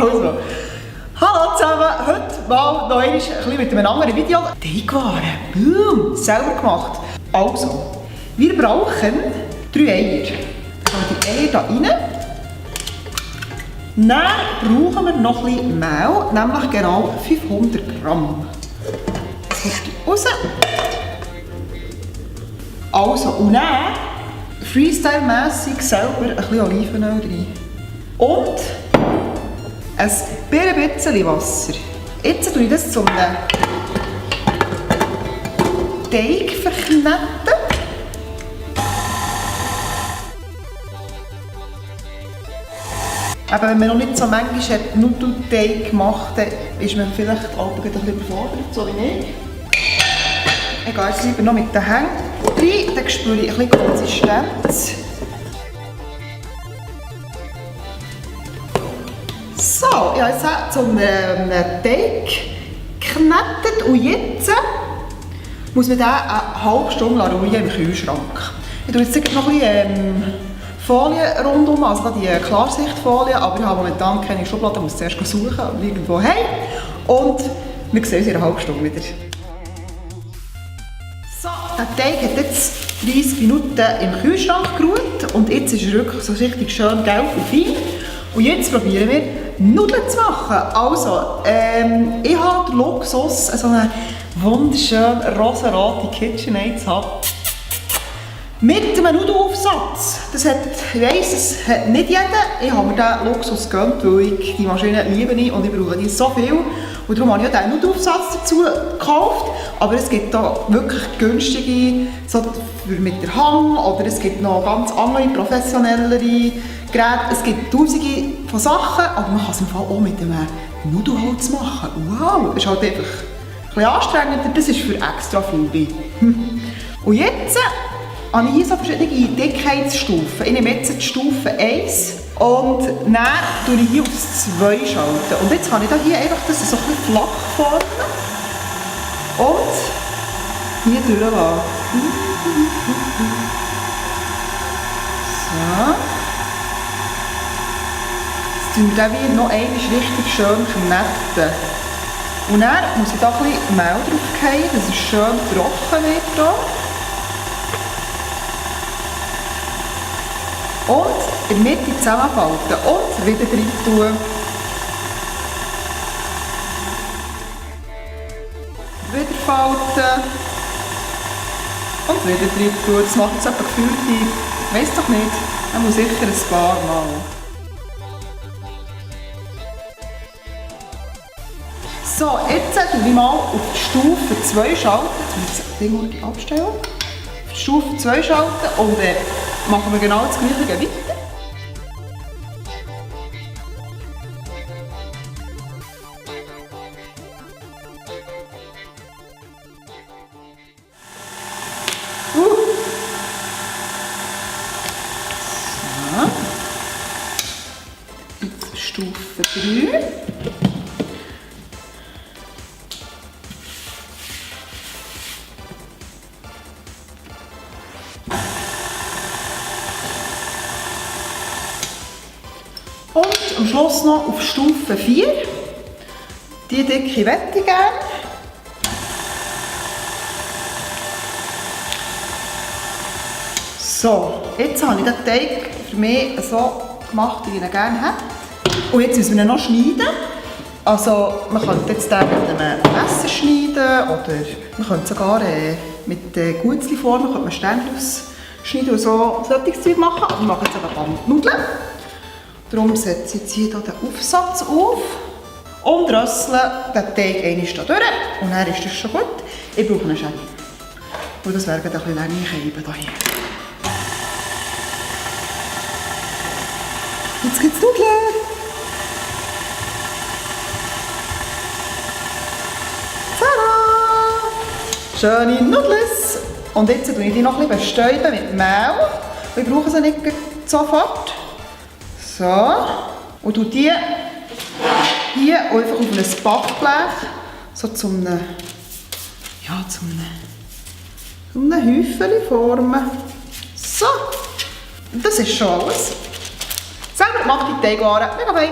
Also, hallo zusammen, heute mal noch ein bisschen mit einem anderen Video. Teigwaren, boom, selber gemacht. Also, wir brauchen 3 Eier. Die Eier hier rein. Dann brauchen wir noch ein bisschen Mehl, nämlich genau 500 Gramm. Das kommt raus. Also, und dann freestyle-mässig selber ein bisschen Olivenöl rein. Und ein bisschen Wasser. Jetzt tue ich das zum Teig verkneten. Aber wenn man noch nicht so manchmal Nudelteig gemacht hat, ist man vielleicht auch ein bisschen überfordert, so wie ich. Ich gehe jetzt lieber noch mit den Händen rein, dann spüre ich ein bisschen Konsistenz. So, ich habe jetzt zum Teig geknetet und jetzt muss man den eine halbe Stunde ruhen im Kühlschrank. Ich tue jetzt noch ein bisschen Folie rundum, also die Klarsichtfolie, aber ich habe momentan keine Schublade, ich muss zuerst suchen und irgendwo heim. Und wir sehen uns in einer halben Stunde wieder. So, der Teig hat jetzt 30 Minuten im Kühlschrank geruht und jetzt ist er wirklich so richtig schön gelb und fein. Und jetzt probieren wir Nudeln zu machen. Also, ich habe den Luxus, so eine wunderschöne rosa-rote KitchenAid zu haben. Mit einem Nudelaufsatz. Das hat, ich weiss, es hat nicht jeder. Ich habe mir diesen Luxus gegönnt, weil ich die Maschine liebe und ich brauche die so viel. Und darum habe ich auch diesen Nudelaufsatz dazu gekauft. Aber es gibt da wirklich günstige, so für mit der Hang, oder es gibt noch ganz andere, professionellere Geräte. Es gibt tausende von Sachen, aber man kann es im Fall auch mit einem Nudelholz machen. Wow, das ist halt einfach ein bisschen anstrengender. Das ist für extra Faule. Und jetzt habe ich hier so verschiedene Dickheitsstufen. Ich nehme jetzt die Stufe 1 und dann tue ich hier auf das 2 schalten. Und jetzt kann ich hier einfach das so ein bisschen flach formen und hier durchlassen. So. Jetzt tun wir den noch einmal richtig schön kneten. Und dann muss ich da ein bisschen Mehl drauf fallen, dass es schön trocken wird hier. Und in der Mitte zusammenfalten und wieder rein tun. Wieder falten. Und wieder rein tun. Das macht jetzt etwa gefühlt, ich weiss doch nicht, man muss sicher ein paar Mal. So, jetzt schalte ich mal auf die Stufe 2 schalten. Jetzt muss ich das Ding abstellen. Auf die Stufe 2 schalten und machen wir genau das Gleiche weiter. So. Jetzt Stufe 3. Und am Schluss noch auf Stufe 4. Die dicke wette ich gerne. So, jetzt habe ich den Teig für mich so gemacht, wie ich ihn gerne hätte. Und jetzt müssen wir ihn noch schneiden. Also, man könnte jetzt den mit einem Messer schneiden oder man könnte sogar mit Gutzli-Formen Sterne ausschneiden und so solches Zeug machen. Aber wir machen jetzt aber Nudeln. Darum setze ich jetzt hier den Aufsatz auf und rössle den Teig einmal hier durch. Und dann ist das schon gut. Ich brauche eine Schere. Und das wäre ein bisschen länger hier. Jetzt gibt es Nudeln. Tada! Schöne Nudels. Und jetzt tue ich die noch ein bisschen bestäuben mit Mehl. Ich brauche sie nicht sofort. So. Und tue die hier einfach auf ein Backblech so zum einem Häufchen formen. So. Das ist schon alles. Selber gemacht die Teigwaren. Mega fein.